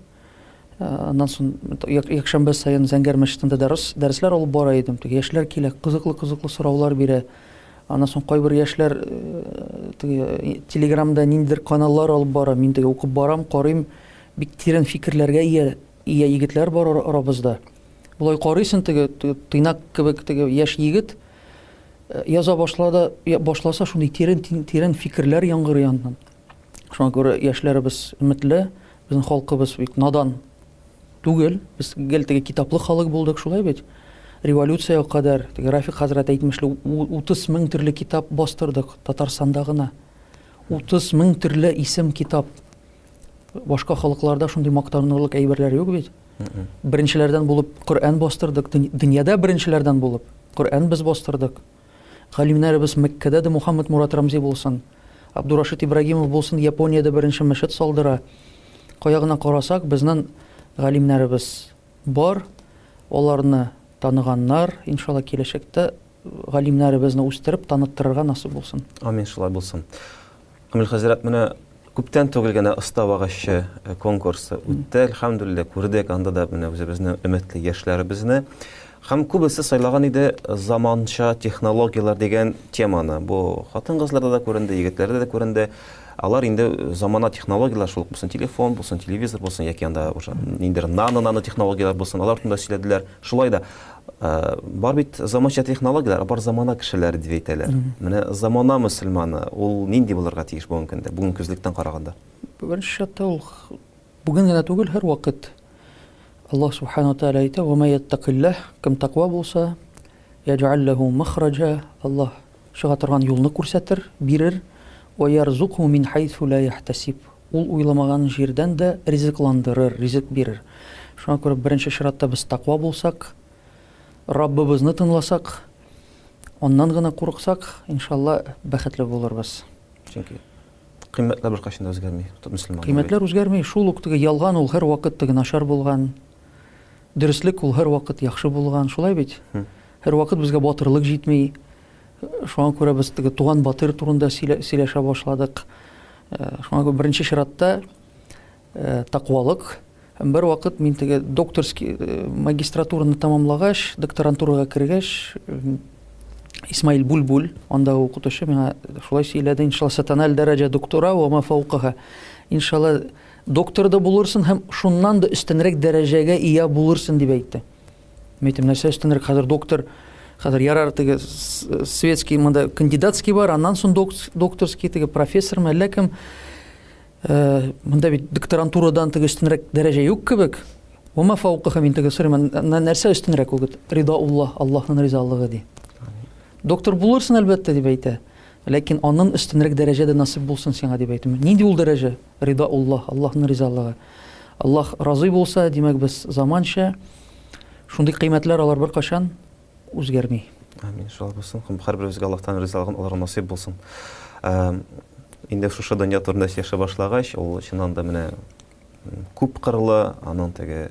Аннан соң якшәмбе саен Зәңгәр мәчетендә дәрес, дәресләр алып бара идем. Теге яшьләр килә, кызыклы-кызыклы сораулар бирә. Аннан соң кайбер яшьләр теге Телеграмда ниндидер каналлар алып бара. Мин теге укып барам, карыйм, бик тирән фикерләргә ия, ия егетләр бар арабызда. Болай карыйсың теге тыйнак кебек теге яшь егет яза башлады, башласа шундый тирән тирән фикерләр яңгырый аннан. Шуңа күрә яшьләребез өметле, безнең халкыбыз бик надан түгел. Без гел теге китаплы халык булдык, шулай бит? Революциягә кадәр, теге Рафик хәзрәт әйтмешли, 30 мең төрле китап бастырдык Татарстанда гына. 30 мең төрле исем китап. Башка халыкларда шундый мактанырлык әйберләр юк бит. Беренчеләрдән булып Коръән бастырдык, дөньяда беренчеләрдән булып Коръән без бастырдык. Галимнәребез Мәккәдә дә Мухаммад Мурат Рамзи булсын, Абдурашид Ибрагимов булсын Япониядә беренче мәчет салдыра. Кая гына карасак, безнең галимнәребез бар, аларны таныганнар, иншалла киләчәктә галимнәребезне үстереп, таныттырырга насыйп булсын. Амин, шулай булсын. Камил хәзрәт, менә күптән түгел генә оста вагазчы э, конкурсы үтте. Әлхәмдүлилләһ, күрдек анда да менә үзебезнең өметле яшьләребезне. Һәм күбесе сайлаган иде заманча технологияләр дигән теманы. Бу хатын-кызларда да күренде, егетләрдә дә күренде. Алар инде замана технологияләр шул булсын телефон, булсын телевизор, булсын яки анда уже ниндидер нано-нано технологияләр булсын, алар турында сөйләделәр. Шулай да Э, бар бит заманча технологияләр, бар замана кешеләре дип әйтәләр. Менә замана мөселманы ул нинди булырга тиеш бүгенге көндә, бүгенге күзлектән караганда? Беренче чиратта ул бүген генә түгел, һәрвакыт Аллаһ субхану тааля әйтә, "Ва ма яттакиллаһ", кем таква булса, яҗәл ләһу махраҗа, Аллаһ чыга торган юлны күрсәтер, бирер, ва ярзукху мин хайсу ла яхтасиб. Ул уйламаган җирдән дә ризыкландырыр, ризык бирер. Шуңа күрә беренче чиратта без таква булсак, Раббыбызны тыңласак, аннан гына курыксак, иншалла, бәхетле булырбыз. Чөнки кыйммәтләр беркайчан да үзгәрми, мөселман. Кыйммәтләр үзгәрми, шул ук теге ялган ул һәрвакыт теге начар булган. Дөреслек ул һәрвакыт яхшы булган, шулай бит? Һәрвакыт безгә батырлык җитми. Шуңа күрә без теге туган батыр турында сөйләшә башладык. Э, шуңа күрә беренче чиратта э, таквалык. Һәм бер вакыт мин теге докторский э, магистратураны тәмамлагач, докторантурага кергәч, Исмаил Бүлбүл, андагы укытучы миңа шулай сөйләде, иншалла сатаналь дәрәҗә доктора ва ма фаукаха. Иншалла доктор да булырсың һәм шуннан да өстенрәк дәрәҗәгә ия булырсың дип әйтте. Мин әйтәм, нәрсә өстенрәк, хәзер доктор, хәзер ярар теге светский монда кандидатский бар, аннан соң докторский теге профессор әллә кем. Э, монда бит докторантурадан теге өстенрәк дәрәҗә юк кебек. Ума фаукаха мин теге сорыйм, нәрсә өстенрәк ул? Ридауллаһ, Аллаһның ризалыгы ди. Доктор булырсың әлбәттә дип әйтә. Ләкин аннан өстенрәк дәрәҗә дә насыйп булсын сиңа дип әйтәм. Нинди ул дәрәҗә? Ридауллаһ, Аллаһның ризалыгы. Аллаһ разый булса, димәк, без заманча шундый кыйммәтләр алар беркайчан үзгәрми. Амин, шулай булсын. Һәм һәрберебезгә Аллаһтан ризалыгын алырга насыйп булсын. Инде шушы дөнья турында сөйләшә башлагач, ул чыннан да менә күп кырлы, аның теге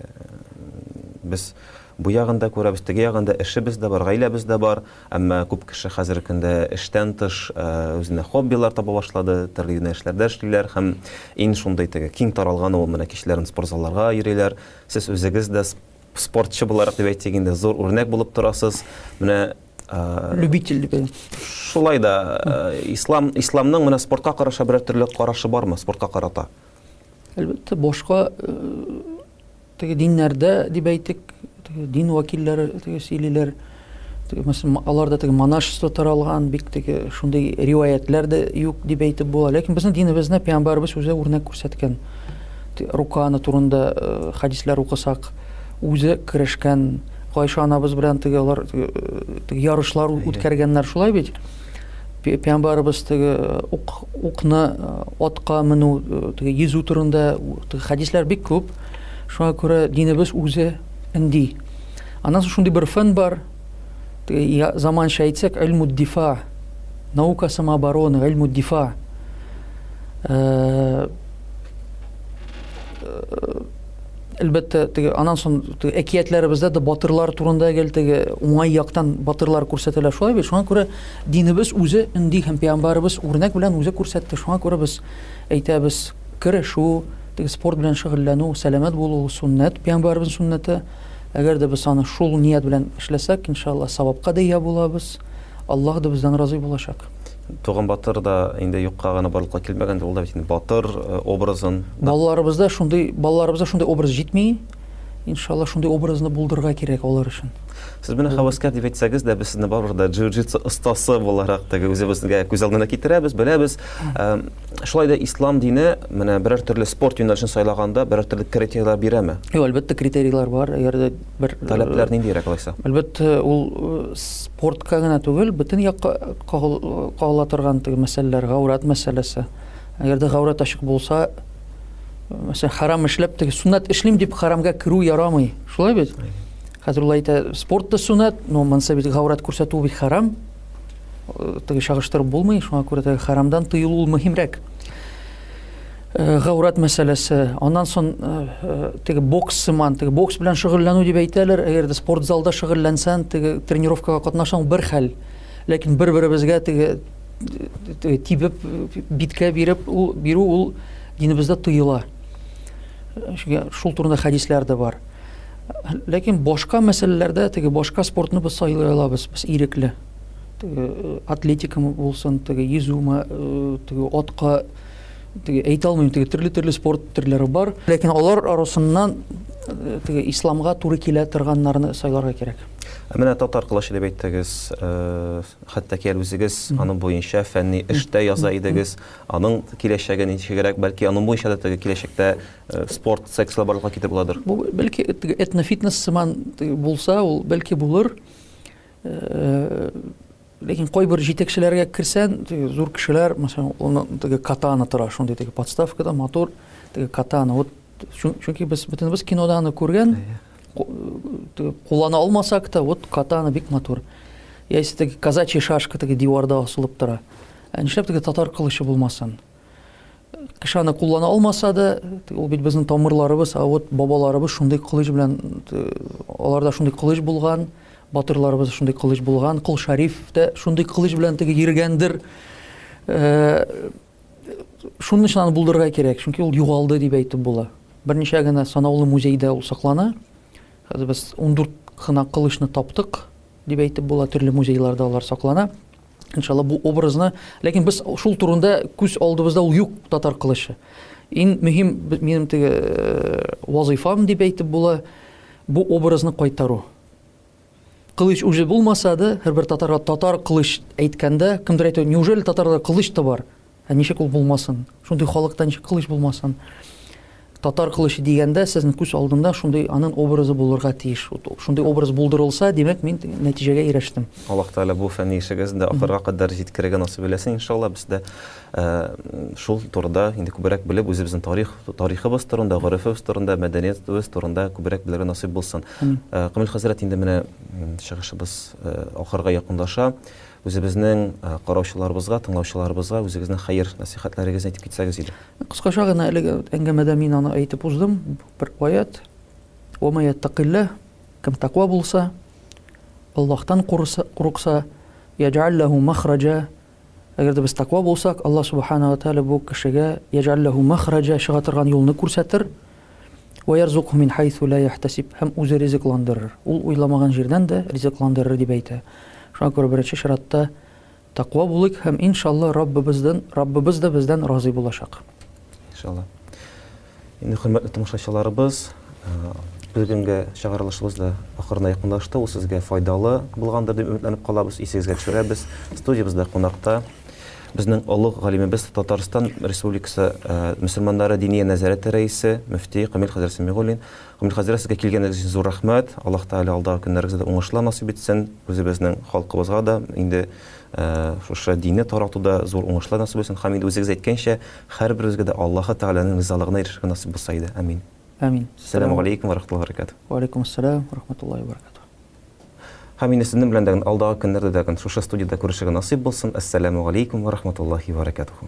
без бу ягын да күрәбез, теге ягын да, эшебез дә бар, гаиләбез дә бар. Әмма күп кеше хәзерге көндә эштән тыш үзенә хоббилар таба башлады, төрле юнәлешләрдә эшлиләр һәм иң шундый теге киң таралганы ул менә кичләрен спортзалларга йөриләр. Сез үзегез дә спортчы буларак дип әйтик инде, зур үрнәк булып торасыз. Менә любитель дип. Шулай да ислам исламның менә спортка караша берәр төрле карашы бармы спортка карата? Әлбәттә, башка теге диннәрдә дип әйтик, теге дин вәкилләре теге сөйлиләр. Теге, мәсәлән, аларда теге монашество таралган, бик теге шундый риваятләр дә юк дип әйтеп була. Ләкин безнең динебездә пәйгамбәребез үзе үрнәк күрсәткән. Руканы турында э, хәдисләр укысак, үзе керешкән. Гайша анабыз белән теге алар теге, э, теге ярышлар үткәргәннәр, шулай бит? Пәйгамбәребез теге ук, укны атка менү, теге йөзү турында теге хәдисләр бик күп. Шуңа күрә динебез үзе өнди. Аннан соң шундый бер фән бар, теге заманча әйтсәк, илмуд дифа, наука самообороны, илмуд дифа. Э, әлбәттә, теге аннан соң теге әкиятләребездә дә батырлар турында гел теге уңай яктан батырлар күрсәтелә. Шулай бит. Шуңа күрә динебез үзе өнди һәм пәйгамбәребез үрнәк белән үзе күрсәтте. Шуңа күрә без әйтәбез, көрәшү, теге спорт белән шөгыльләнү, сәламәт булу суннәт, пәйгамбәребезнең суннәте. Әгәр дә без аны шул ният белән эшләсәк, иншалла, савапка да ия булабыз. Аллаһ да бездән разый булачак. Туган батыр да инде юкка гына барлыкка килмәгән, ул да бит инде батыр э, образын. Балаларыбызда шундый, балаларыбызда шундый образ җитми. Иншалла, шундый образны булдырырга кирәк алар өчен. Сез менә һәвәскәр дип әйтсәгез дә, без сезне барыбер дә джиу-джитсу остасы буларак теге үзебезгә күз алдына китерәбез, беләбез. Шулай да ислам дине менә берәр төрле спорт юнәлешен сайлаганда берәр төрле критерийлар бирәме? Юк, әлбәттә, критерийлар бар. Әгәр дә бер таләпләр ниндирәк алайса? Әлбәттә, ул спортка гына түгел, бөтен якка кагыла торган теге мәсьәләләр, гаурат мәсьәләсе. Әгәр дә гаурат ачык булса, мәсәлән, харам эшләп, теге суннәт эшлим дип харамга керү ярамый. Шулай бит? Хәзер ул әйтә, спорт та суннәт, но монысы бит гаурат күрсәтү бит харам. Теге чагыштырып булмый, шуңа күрә теге харамдан тыелу ул мөһимрәк. Гаурат мәсьәләсе, аннан соң теге бокс сыман, теге бокс белән шөгыльләнү дип әйтәләр, әгәр дә спорт залда шөгыльләнсәң, теге тренировкага катнашсаң бер хәл. Ләкин бер-беребезгә теге тибеп, биткә биреп, ул бирү ул динебездә тыела. Чөнки шул турында хәдисләр дә бар. Ләкин башка мәсьәләләрдә теге башка спортны без сайлый алабыз, без ирекле. Теге атлетикамы булсын, теге йөзүме, теге атка теге әйтә алмыйм, теге төрле-төрле спорт төрләре бар. Ләкин алар арасыннан э, теге исламга туры килә торганнарны сайларга кирәк. Ә менә татар кылычы дип әйттегез, э, хәтта ки әле үзегез аның буенча фәнни эш тә яза идегез. Аның киләчәге ничегрәк, бәлки аның буенча да теге киләчәктә э, спорт секцияләр барлыкка китереп буладыр. Бу бәлки теге этнофитнес сыман булса, ул бәлки булыр. Ләкин кайбер җитәкчеләргә керсән, теге зур кешеләр, мәсәлән, аны теге катана тора, шундый теге подставкада матур теге катана. Вот чөнки без бөтенебез кинода аны күргән, куллана алмасак та, вот катана бик матур. Яисә теге казачья шашка теге диварда асылып тора. Ә нишләп теге татар кылычы булмасын? Кеше аны куллана алмаса да, ул бит безнең тамырларыбыз, а вот бабаларыбыз шундый кылыч белән, аларда шундый кылыч булган, батырларыбыз шундый кылыч булган, Кол Шәриф тә шундый кылыч белән теге йөргәндер. Э, шуның өчен аны булдырырга кирәк, чөнки ул югалды дип әйтеп була. Берничә генә санаулы музейда ул саклана. Хәзер без 14 кына кылычны таптык дип әйтеп була, төрле музейларда алар саклана. Иншалла бу образны, ләкин без шул турында күз алдыбызда ул юк татар кылычы. Иң мөһим минем теге э, вазыйфам дип әйтеп була, бу образны кайтару. Кылыч уже булмаса да, һәрбер татарга татар кылыч әйткәндә, кемдер әйтә, неужели татарда кылыч та бар? Ә ничек ул булмасын? Шундый халыкта ничек кылыч булмасын? Татар кылычы дигәндә, сезнең күз алдында шундый аның образы булырга тиеш. Шундый образ булдырылса, димәк, мин нәтиҗәгә ирештем. Аллаһ Тәгалә бу фәнни эшегезне дә ахырга кадәр җиткерергә насыйп әйләсен, иншалла. Без дә э, шул турыда инде күбрәк белеп, үзебезнең тарих, тарихыбыз турында, горефебез турында, мәдәниятебез турында күбрәк белергә насыйп булсын. Э, Камил хәзрәт, инде менә чыгышыбыз э, ахырга якынлаша. Үзебезнең караучыларыбызга, тыңлаучыларыбызга үзегезнең хәер-нәсыйхәтләрегезне әйтеп китсәгез иде. Кыскача гына әлеге әңгәмәдә мин аны әйтеп уздым. Бер аят. Ва мә яттакиллаһ, кем тәкъва булса, Аллаһтан курыкса, яҗәл ләһу махраҗа. Әгәр дә без тәкъва булсак, Аллаһ субхана ва тааля бу кешегә яҗәл ләһу махраҗа чыга торган юлны күрсәтер. Вә ярзукһу мин хайсу ла яхтасиб, һәм үзе ризыкландырыр. Ул уйламаган җирдән дә ризыкландырыр дип әйтә. Шуңа күрә беренче чиратта тәкъва булыйк һәм иншалла Раббыбыздан, Раббыбыз да бездән разый булачак. Иншалла. Инде хөрмәтле тамашачыларыбыз, бүгенге чыгарылышыбыз да ахырына якынлашты. Ул сезгә файдалы булгандыр дип өметләнеп калабыз, исегезгә төшерәбез. Студиябездә кунакта Безнең олуг галимебез Татарстан Республикасы мөселманнары Диния нәзарәте рәисе, мөфти Камил хәзрәт Сәмигуллин. Камил хәзрәт, сезгә килгәнегез өчен зур рәхмәт. Аллаһ Тәгалә алдагы көннәрегездә дә уңышлар насыйп итсен. Үзебезнең халкыбызга да инде шушы динне таратуда зур уңышлар насыйп итсен. Һәм инде үзегез әйткәнчә, һәрберебезгә дә Аллаһы Тәгаләнең ризалыгына ирешергә насыйп булса иде. Амин. Амин. Ассаламу алейкум ва рахматуллаһи ва баракатуһ. Ва алейкум ассалам ва рахматуллаһи ва баракатуһ. Һәм инде сезнең белән дә алдагы көннәрдә дә шушы студиядә күрешергә насыйп булсын. Әссәламү галәйкүм ва рахматуллаһи ва баракатуху.